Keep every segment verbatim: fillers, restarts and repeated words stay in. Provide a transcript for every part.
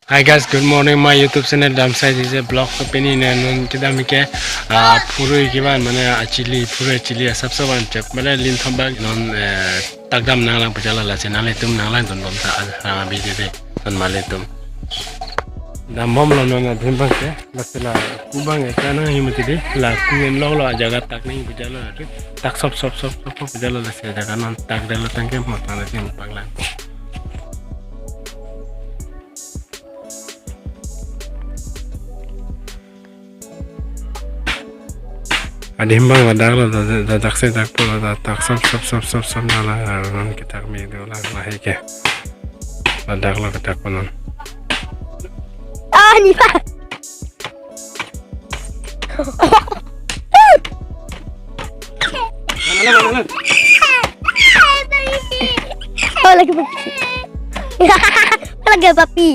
Hi guys, good morning my YouTube channel Damsai Dije vlog. So pini ne non kedam ke, ah, phurui kevan mane achili, phurui achili asap savan chep mane linthom bak non, eh, takdam nanglang pajala lasi nanglitum nanglangdun bom ta, ah, video de. Donmarlitum. Dambomlo non adim abang ke, lasi la ku abang ke kanang hi mati de, la ku en longlo ajaga tak nangji pajala tu. Tak sop sop sop sop pajala lasi ajaga non takdamlo tangke mo tang lasi panglang. Adim abang ladaklo, da, da, da, daksi dakpo, da, da, tak sop sop sop sop sop nala, non ketak me dolang lahai ke. Ladaklo ketak po non. Ah, ni pa. Oh, lagi papi. Lagi papi.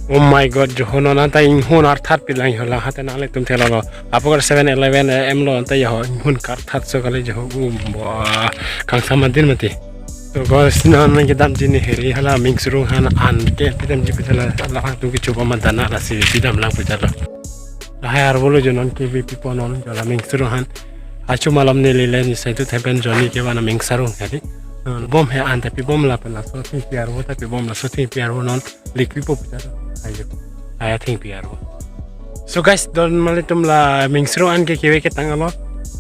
Oh my God, joho non anta inghun arthat pilang ho la hate nanglitum theklonglo. Apor seven eleven A M lo anta joho inghun karthat so kali joho, um, bo, ah, kangsam adim mati. So guys, non kedamji ne heri hala Mingsirung han an ke kedamji pajala la tu kecho bom adana lasi kedam lang pajala. Lahai arvolo jo non ke vi pipo non jo la Mingsirung han. Achu malom neli le ni saitu thepen joni kevan Mingsirung kali. Bom he an ta pibom lapen laso thengpi arvo ta pibom laso thengpi arvo non likvipo pajala. Ayo. Aya thengpi arvo. So guys, donmarlitum la Mingsirung an ke keve ketang alo.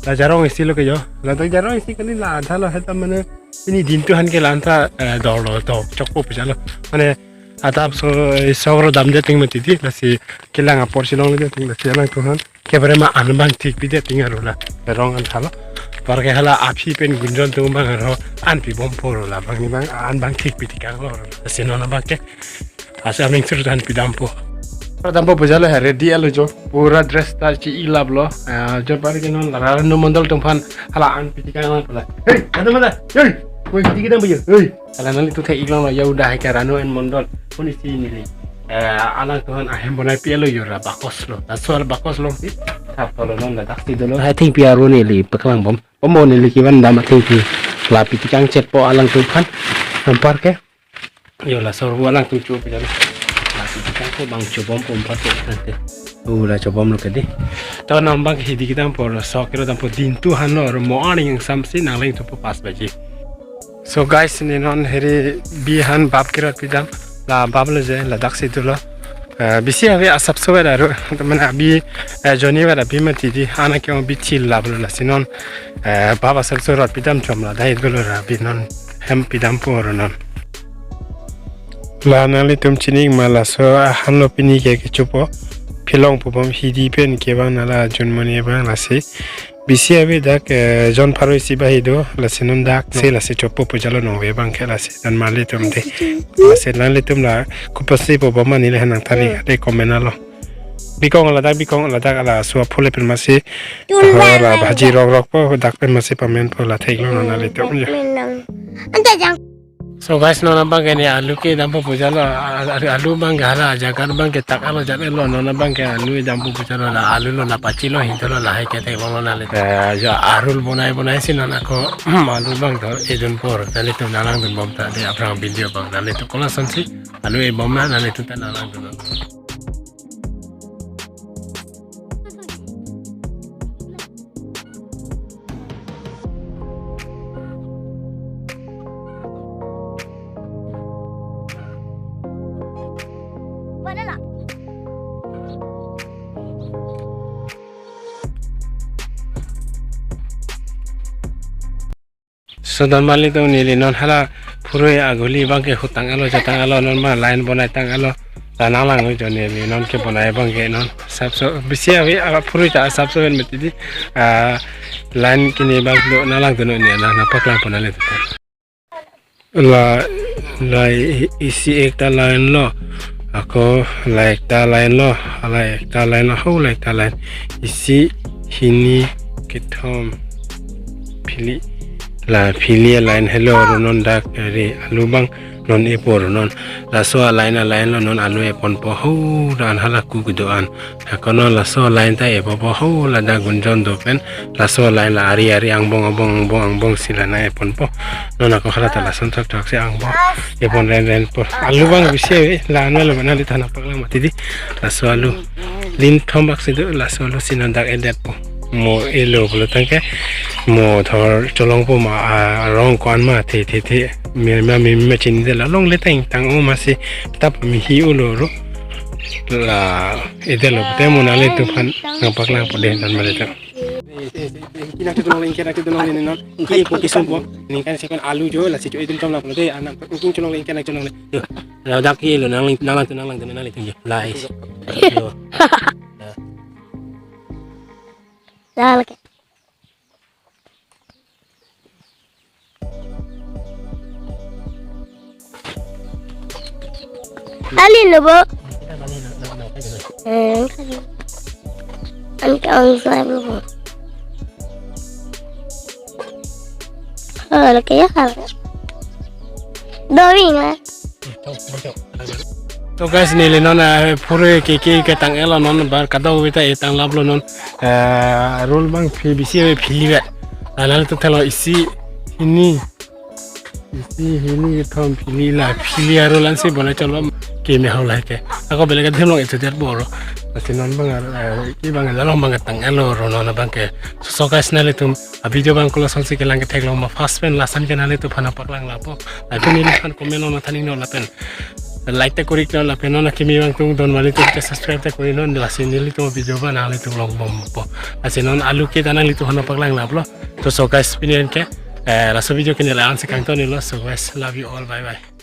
La jarong isi lo ke jo. La dak jarong isi kali la adha lo heta mane pini dintu han ke la anta, eh, dorlo to chokpo pajala. Mane adap so, eh, sogro damde ting mati di lasi kelang apor si longde ting lasi alangtum han. Kevre ma an abang thik pide ting aro la. Rong an thalo. Apar ke hala aphi pen Gunjon atum abang aro an pibompo ro la. Bang ni abang an abang thik pi tikanglo ro. Lasi non abang ke. Asa Mingsirung han pidampo. Pidampo pajala he ready alo jo. Pura dress ta chi-ilaplo. Ah, jo apar ke non la Ranu Mondol atum aphan hala an pi tikanglang pala. Hey, ada mana? Hey, koi kiti kita bayo. Hey. Hala nanglitum thek-iklonglo ya udah ke Ranu and Mondol. Pun isi neli. Eh, alangtum han ahem bonai pi alo jo ra bakos lo. Laso bakos lo si. Thap tolo non la daksi dolo. Hai thengpi arvo neli paklang bom. Omo neli kevan dam athengpi. La pi tikang chetpo alangtum aphan. Anpar ke. Jo la sor alangtum cho pajala. La pi tikang ko bang chobompo anpar ke ante. U la chobomlo ke di. To non abang hidi kedampo sok kero dampo dintu han lo ro morning samsi nanglangdunpo pas baji. So guys, ne non heri bi han bap kerot pidam la bap lo je la daksi dolo. Eh, bisi ave asap so veda ro, mane abi, eh, joni veda bi mati di, ana ke bi thil laplo lasi non, eh, bap asap so rot pidam chom la dai dolo ra bi non hem pidampo ro non. La nanglitum chini ma laso ahan lo pini ke kechopo, philong pu bom hidi pen kevan nala junmoni abang lasi. Bisi ave dak, eh, jon pharo isi bahi do, lasi non dak se lasi chopo pajalo nong ve abang ke lasi donmarlitum de. Lasi nanglitum la koposi po bom mane le hanang tari de comment alo. Bikong ladak, bikong ladak ala sua phule pen masi. Ho la bhaji rok rok po dak pen masi pamenpo la theklonglo nanglitum jo. Ante jang. So guys, non abang ke ne alu kedampo pajalo, a-, a-, alu abang ke hala ajaga abang ke tak alo jat lo, non abang ke alu dampo pajalo la alu lo la pachilo hinto lo lahai ke theklonglo nanglitum. Eh, jo arul bonai bonai si non ako alu abang to edunpo nanglitum nanglangdun bom ta de aphrang video abang nanglitum kolasonsi alu ebom na nanglitum ta nanglangdun. So donmarlitum neli non hala phurui aguli abang ke hutang alo jatang alo non ma line bonai tang alo la nanglang jo neli non ke bonai abang ke non asap so bisi ave a phurui ta asap so ven mati di, ah, line kini abang lo nanglangdun ne na na paklang pon nanglitum. La, la i-, isi ekta line lo. Ako la ekta line lo, la ekta line lo, ho la ekta line. Isi, hini, kethom, phili. La phili line helo ro non dak re alu abang Non epor non laso a-line a-line lo non alu eponpo ho dan hala ku kedo-an. Ako non laso line ta epopo ho ladak Gunjon do pen laso line la ari ari angbong angbong angbong angbong si la nang eponpo. Non ako hala ta lason thak thak si angbong epon ren ren po. Alu abang bisi ave la anlo bana li thana paklang mati di. Laso alu lin thom bak si do laso alu si non dak edetpo. Mo elo pulo tangke mo thor cholongpo ma arong ko-an ma the the the. Me ma me ma chinidetlo longle tang tang o ma si tap mi hi ulo ro. La edetlo te mo nanglitum aphan nangpaklangpo de dan male tang. Ingki nangchedun longle, ingki nangchedun longle non. Ingki po kisum po. Ningkan sekon alu jo, lasi jo itum chom lang pulo de, anam ingki chedun longle, ingki nangchedun longle. Yo. Ladak ke lo nang nang nang nang nang nang. Yo. Lalke. Alin lo bo. Eh, an ka ang sa lo bo. Oh, lo kaya hal. Doving la. So guys, neli non, eh, phure ke ke ketang-etlo non, bar kadokave ta etang laplo non. Eh, rul abang phi bisi ave phili vet. Anal tu thalo isi hini. Isi hini kethom phili la phili arul ansi bole cholo keme hau lahai ke. Ako bele ke dhemlong itu dia boro. Lasi non abang, eh, ke abang la long abang ketang-etlo ro non abang ke. So guys, nanglitum a-video abang ko lasonsi kelang ketheklong ma first pen last an ke nanglitum aphan nangpaklang lapo. Lapen neliphan comment lo mathaning non lapen like ta kori non lapen non akimi abang tung don mali tung ke subscribe ta kori non lasi nelitum video abang nanglitum longbompo. Lasi non alu ke ta nanglitum aphan nangpaklang laplo. To so guys, pini an ke, eh, laso video ke neli la-an si kangton-etlo. So guys, love you all. Bye bye.